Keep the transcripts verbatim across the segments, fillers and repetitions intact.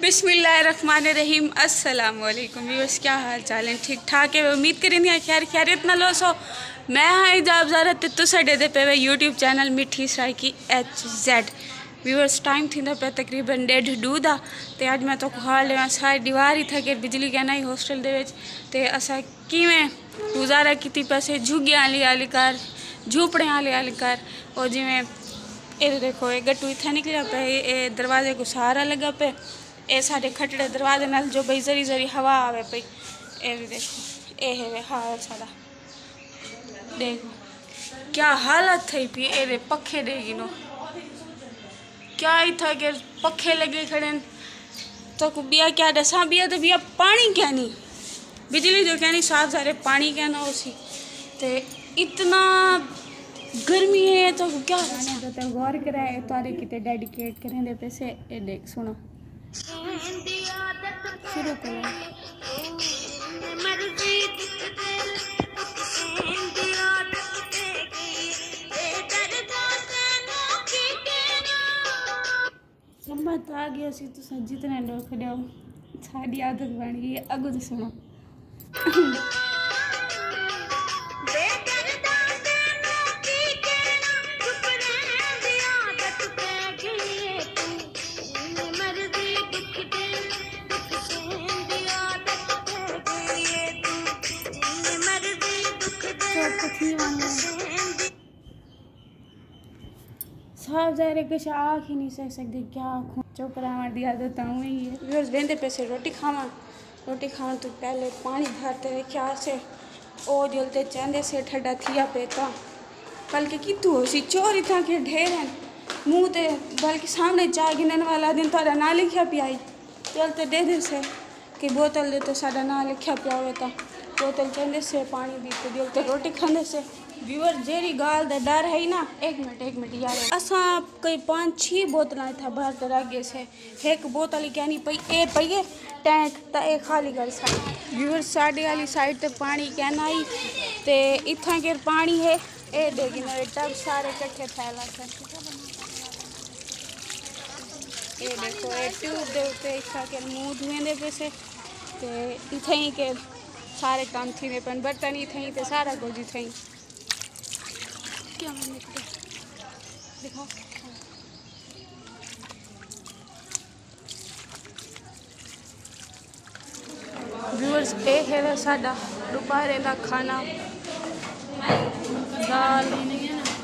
بسم اللہ الرحمن الرحیم۔ السلام علیکم ویورز، کیا حال چال ہیں؟ ٹھیک ٹھاک ہے؟ امید کریندی ہاں خیر خیریت نال ہوسو۔ میں ہاں حجاب زہرا تے تساں ݙیہدے پئے وے یوٹیوب چینل مٹھی Saraiki H Z. Viewers, time تھیندا پیا تقریباً ݙیڈھ ݙو دا، تے اڄ میں تہاکوں حال ݙیواں۔ ساری ݙیوار اتھاں کر بجلی کائنی ہاسٹل دے وچ، تے اساں کیویں گزارا کیتی پیسے جھگیاں آلی آلی کر، جھوپڑیاں آلی آلی کر۔ او جیویں اے ݙیکھو، اے گٹو اتھاں نکلیا پئے، اے دروازے کوں سہارا لڳا پئے۔ اے ساݙے کھٹڑے دروازے نال جو بھئی ذری ذری ہوا آوے پئی۔ اے وی ݙیکھو، اے ہے وے حال ساݙا۔ ݙیکھو کیا حالت تھئی پئی اے دے پکھے ݙے گھنو۔ کیا اتھاں اگر پکھے لڳے کھڑے ہن، تہاکوں ٻیا کیا ݙساں، ٻیا تے ٻیا پاݨی کائنی، بجلی جو کائنی، صاف ظاہر ہے پاݨی کائنا ہوسی۔ تے اتنا گرمی ہے، تہاکوں کیا ݙساں۔ گانے تے غور کرے، اے تہاݙے کیتے ڈیڈیکیٹ کریندے پیسے، اے ݙیکھ سݨو۔ شروع کرو۔ سمجھ آ گیا سی، تساں جتنے ݙکھ ݙیو، ساݙی عادت بݨ ڳئی ہے۔ اڳوں تے سݨو۔ چپ تھی ونڄ۔ صاف ظاہر ہے، کجھ آکھ ہی نہیں سہ سڳدے، کیا آکھوں؟ چپ رہوݨ دی عادت تاں اونویں ہی ہے۔ ویورز، ویندے پئے سے روٹی کھاوݨ۔ روٹی کھاوݨ توں پہلے پاݨی بھر تے رکھیا سے، او جل تے چیندے سے ٹھڈا تھیا پئے تاں۔ بلکہ کتھوں ہوسی، چور اتھاں کے ڈھیر ہن۔ منہ تے بلکہ سامݨے چا گھنݨ والا ݙینہہ تہاݙا ناں لکھیا پیا ہئی۔ جل تے ݙیہدے سے کہ بوتل دے تے ساݙا ناں لکھیا پیا ہووے تاں بوتل چیندے سے پاݨی دی، تے جل تے روٹی کھاندے سے۔ ویور، جیڑھی ڳالھ دا ݙر ہئی نا، ایک منٹ، ایک منٹ یار، اساں کوئی پنج چھی بوتلاں اتھاں بھر تے رکھ ڳئے سے۔ ہک بوتل ہی کائنی پئی، اے پئی ہے ٹینک، تاں اے خالی کر ساݙی۔ ویور، ساݙے والی سائیڈ تے پاݨی کائنا ہئی، تے اتھاں کر پاݨی ہے۔ اے ݙے گھنو، اے ٹب سارے کٹھے پھیلا سن۔ اے ݙیکھو، اے ٹیوب دے اتے اتھاں کر منہ دھویندے پئے سے۔ تے اتھائیں کر سارے کم تھیندے پن، برتن اتھائیں تے سارا کجھ اتھائیں۔ کیا منٹ دے؟ دکھا۔ ویورز، اے ہے ساݙا ݙوپہریں دا کھانا، دال،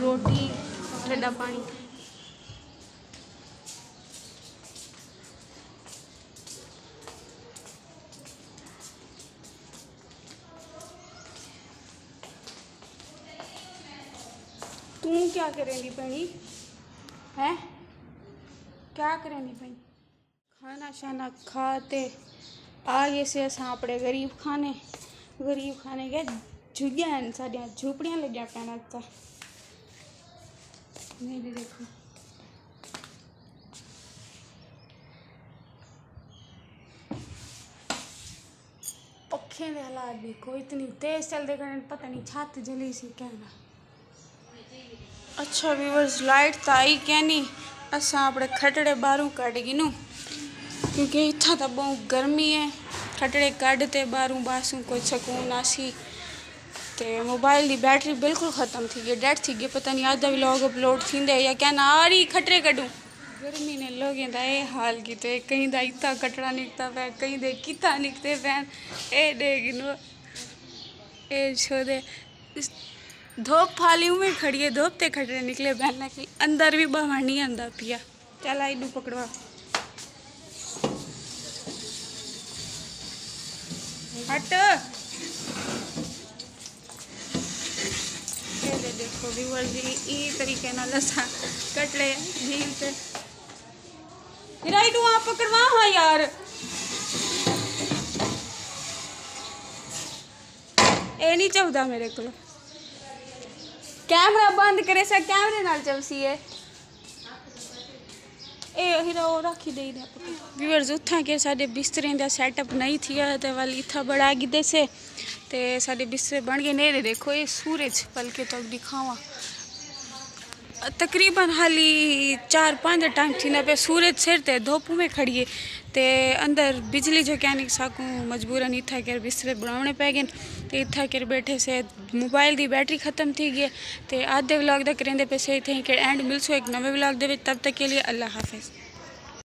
روٹی، ٹھڈا پاݨی۔ توں کیا کریندی پئی ہیں؟ کیا کریندی پئی؟ کھانا شانا کھا تے آ ڳئے سے اساں اپݨے غریب خانے۔ غریب خانے کے جھڳیاں ہن، ساݙیاں جھوپڑیاں لڳیاں پئین اتھاں۔ میݙے ݙیکھو۔ پکھیں دے حالات ݙیکھو، اتنی تیز چلدے کھڑن، پتہ نہیں چھت جلی سی کینا۔ اچھا ویورز، لائٹ تاں آئی کینی، اساں اپݨے کھٹڑے ٻاہروں کڈھ گھنوں، کیونکہ اتھاں تاں ٻہوں گرمی ہے۔ کھٹڑے کڈھ تے ٻاہروں ٻہسوں، کوئی سکون آسی۔ تے موبائل دی بیٹری بالکل ختم تھی ڳئی، ڈیڈ تھی ڳئی۔ پتہ نہیں اڄ دا ولاگ اپلوڈ تھیندے یا کینا، آ رہی کھٹڑے کڈھوں۔ گرمی نے لوگیں دا اے حال کیتے، کہیں دا اتھاں کھٹڑا نکتا پیا، کہیں دے کتھاں نکتے پئین۔ اے ݙے گھنو، اے چھو دے۔ دھوپ حالی اونویں کھڑی ہے، دھوپ تے کھٹڑے نکلے پئین، لیکن اندر وی ٻہوݨ نہیں آندا پیا۔ چل آئی ݙو پکڑوا۔ ہٹ۔ اے دے ݙیکھو ویورز، ایں طریقے نال اساں کھٹڑے جھیل تے۔ یار، ایݙو آ پکڑوا ہاں یار۔ اے نہیں چاہدا میݙے کول۔ کیمرہ بند کریسے، کیمرے نال چلسی اے۔ اے ہیرا او رکھی دے دے۔ ویورز، اتھاں کے ساݙے بستریں دا سیٹ اپ نہیں تھیا تے ول اتھاں بݨا گھدے سے۔ تے ساݙے بسترے بݨ ڳئے۔ اے دے ݙیکھو، اے سورج، بلکہ تہاکوں ݙکھاواں۔ تقریباً حالی چار پنج دا ٹائم تھیندا پئے، سورج سر تے، دھوپ میں کھڑی ہے، تے اندر بجلی جو کینی ساکوں مجبوراً اتھا کر بسترے بݨاوݨے پئے ڳئن۔ تے اتھا کر ٻیٹھے سے، موبائل دی بیٹری ختم تھی ڳئی ہے۔ تے اڄ دے ولاگ دا کریندے پئے سے اتھے ہی کہ اینڈ، ملسوں ہک نویں ولاگ دے وچ، تب تک کے لیے اللہ حافظ۔